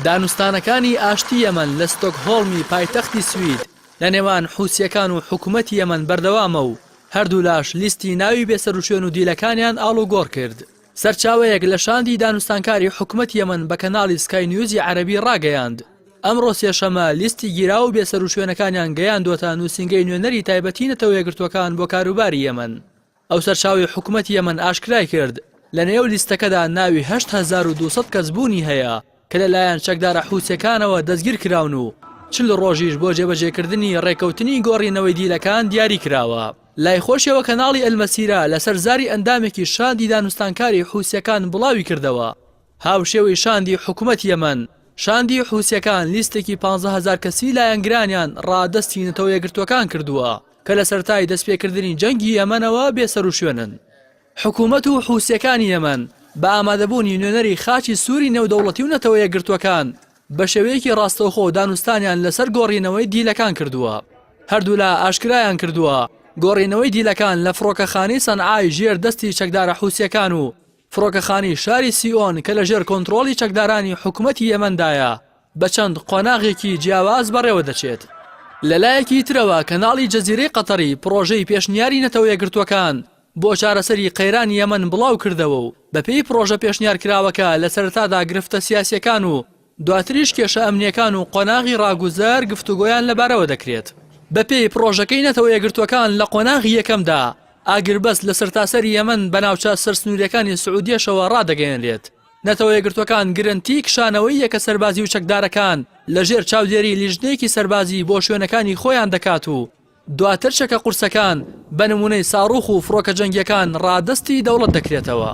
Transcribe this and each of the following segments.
دانوستانەکانی ئاشتی یەمەن لە ستۆکهۆڵمی پایتەختی سوید لە نێوان حوسییەکان و حکومەتی یەمەن بەردەوامە و هەردوولاش لیستی ناوی بێسەروشوێن و دیلەکانیان ئاڵوگۆڕ کرد. سەرچاوەیەک لە شاندی دانوستانکاری حکومەتی یەمەن بە کەناڵی سکای نیوزی عەرەبی ڕاگەیاند، ئەمڕۆ سێشەمە لیستی گیراو و بێسەروشوێنەکانیان گەیاندووەتە نووسینگەی نوێنەری تایبەتی نەتەوە یەکگرتووەکان بۆ کاروباری یەمەن. ئەو سەرچاوەی حکومەتی یەمەن ئاشکرای کرد، لەنێو لیستەکەدا ناوی 8200 کەس بوونی هەیە کە لەلایەن چەکدارە حوسییەکانەوە دەستگیرکراون و 40 ڕۆژیش بۆ جێبەجێکردنی ڕێککەوتنی گۆڕینەوەی دیلەکان دیاری کراوە. لای خۆشیەوە کەناڵی ئەلمەسیرە لەسەر زاری ئەندامێکی شاندی دانوستانکاری حوسییەکان بڵاویکردەوە، هاوشێوەی شاندی حکومەتی یەمەن، شاندی حوسییەکان لیستێکی 15 هەزار کەسی لایەنگرانیان ڕادەستی نەتەوە یەکگرتووەکان کردووە کە لە سەرەتای دەستپێکردنی جەنگی یەمەنەوە بێسەروشوێنن. حکومەت و حوسییەکانی یەمەن بە ئامادەبوونی نوێنەری خاچی سووری نێودەوڵەتی و نەتەوە یەکگرتووەکان بە شێوەیەکی ڕاستەوخۆ دانوستانیان لەسەر گۆڕینەوەی دیلەکان کردووە. هەردوولا ئاشکرایان کردووە، گۆڕینەوەی دیلەکان لە فڕۆکەخانەی سەنعای ژێر دەستی چەکدارە حوسییەکان و فڕۆکەخانەی شاری سیئۆن کە لەژێر کۆنترۆڵی چەکدارانی حکومەتی یەمەندایە بە چەند قۆناغێکی جیاواز بەڕێوەدەچێت. لەلایەکی ترەوە کەناڵی جەزیرەی قەتەری پڕۆژەی پێشنیاری نەتەوە یەکگرتووەکان بۆ چارەسەری قەیرانی یەمەن بڵاوکردەوە و بەپێی پڕۆژە پێشنیارکراوەکە لە سەرەتادا گرفتە سیاسییەکان و دواتریش کێشە ئەمنییەکان و قۆناغی ڕاگوزەر گفتوگۆیان لەبارەوە دەکرێت. بەپێی پڕۆژەکەی نەتەوە یەکگرتووەکان لە قۆناغی یەکەمدا ئاگربەست لە سەرتاسەری یەمەن بە ناوچە سەرسنوورییەکانی سعودیەشەوە ڕادەگەیەنرێت. نەتەوە یەکگرتووەکان گرەنتی کشانەوەی یەکە سەربازی و چەکدارەکان لەژێر چاودێری لیژنەیەکی سەربازی بۆ شوێنەکانی خۆیان دەکات و دواتر چەکە قورسەکان بە نموونەی ساڕوخ و فڕۆکە جەنگییەکان ڕادەستی دەوڵەت دەکرێتەوە.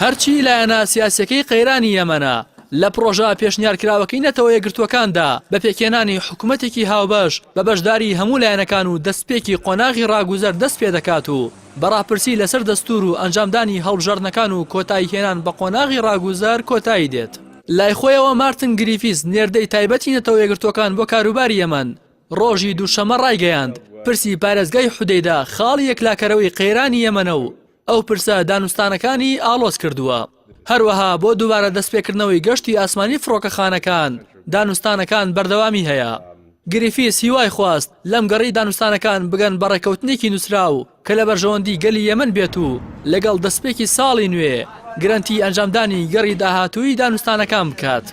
هەرچی لایەنە سیاسییەکەی قەیرانی یەمەنە، لە پڕۆژە پێشنیارکراوەکەی نەتەوە یەکگرتووەکاندا بە پێکهێنانی حکومەتێکی هاوبەش بە بەشداری هەموو لایەنەکان و دەستپێکی قۆناغی ڕاگوزەر دەست پێدەکات و بە ڕاپرسی لەسەر دەستوور و ئەنجامدانی هەڵبژاردنەکان و کۆتاییهێنان بە قۆناغی ڕاگوزەر کۆتایی دێت. لای خۆیەوە مارتن گریفیس نێردەی تایبەتی نەتەوە یەکگرتووەکان بۆ کاروباری یەمەن ڕۆژی دووشەممە ڕایگەیاند، پرسی پارێزگای حودەیدە خاڵی یەکلاکەرەوەی قەیرانی یەمەنە و ئەو پرسە دانوستانەکانی ئاڵۆز کردووە. هەروەها بۆ دووبارە دەستپێکردنەوەی گەشتی ئاسمانی فڕۆکەخانەکان، دانوستانەکان بەردەوامی هەیە. گریفیس هیوای خواست لەم گەڕەی دانوستانەکان بگەن بە ڕێککەوتنێکی نووسراو کە لە بەرژەوەندی گەلی یەمەن بێت و لەگەڵ دەستپێکی ساڵی نوێ گرەنتی ئەنجامدانی گەڕی داهاتووی دانوستانەکان بکات.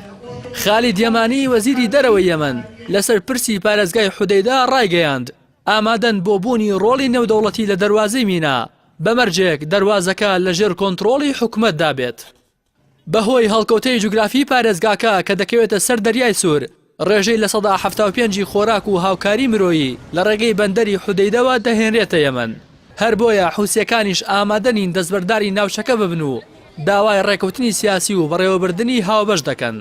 خالید یەمانی وەزیری دەرەوەی یەمەن لەسەر پرسی پارێزگای حودەیدە ڕایگەیاند، ئامادەن بۆ بوونی ڕۆڵی نێودەوڵەتی لە دەروازەی مینا، بە مەرجێک دەروازەکە لەژێر کۆنتڕۆڵی حکومەتدا بێت. بەهۆی هەڵکەوتەی جوگرافیی پارێزگاکە کە دەکەوێتە سەر دەریای سوور، ڕێژەی 75% ی خۆراک و هاوکاری مرۆیی لە ڕێگەی بەندەری حودەیدەوە دەهێنرێتە یەمەن. هەر بۆیە حوسییەکانیش ئامادە نین دەستبەرداری ناوچەکە ببن و داوای ڕێککەوتنی سیاسی و بەڕێوەبردنی هاوبەش دەکەن.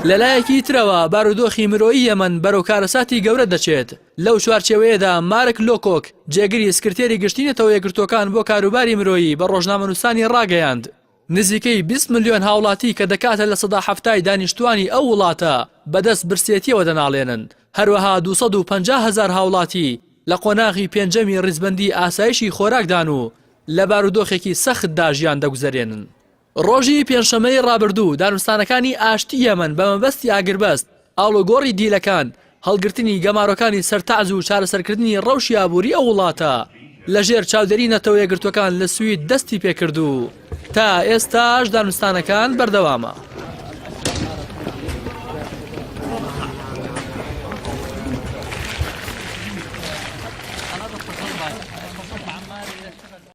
لەلایەکی ترەوە بارودۆخی مرۆیی یەمەن بەرەو کارەساتی گەورە دەچێت، لەو چوارچێوەیەدا مارک لۆکۆک، جێگری سکرتێری گشتی نەتەوە یەکگرتووەکان بۆ کاروباری مرۆیی بە ڕۆژنامەنووسانی ڕاگەیاند، نزیکەی 20 ملیۆن هاوڵاتی کە دەکاتە 70% دانیشتووانی ئەو وڵاتە بەدەست برسێتییەوە دەناڵێنن، هەروەها 250 هەزار هاوڵاتی لە قۆناغی پێنجەمی ڕیزبەندی ئاسایشی خۆراکدان و لە بارودۆخێکی سەختدا ژیان دەگوزەرێنن. ڕۆژی پێنجشەممەی ڕابردوو دانوستانەکانی ئاشتی یەمەن بە مەبەستی ئاگربەست، ئاڵوگۆڕی دیلەکان، هەڵگرتنی گەمارۆکانی سەر تەعز و چارەسەرکردنی ڕەوشی ئابووری ئەو وڵاتە لەژێر چاودێری نەتەوە یەکگرتووەکان لە سوید دەستی پێکرد و تا ئێستاش دانوستانەکان بەردەوامە.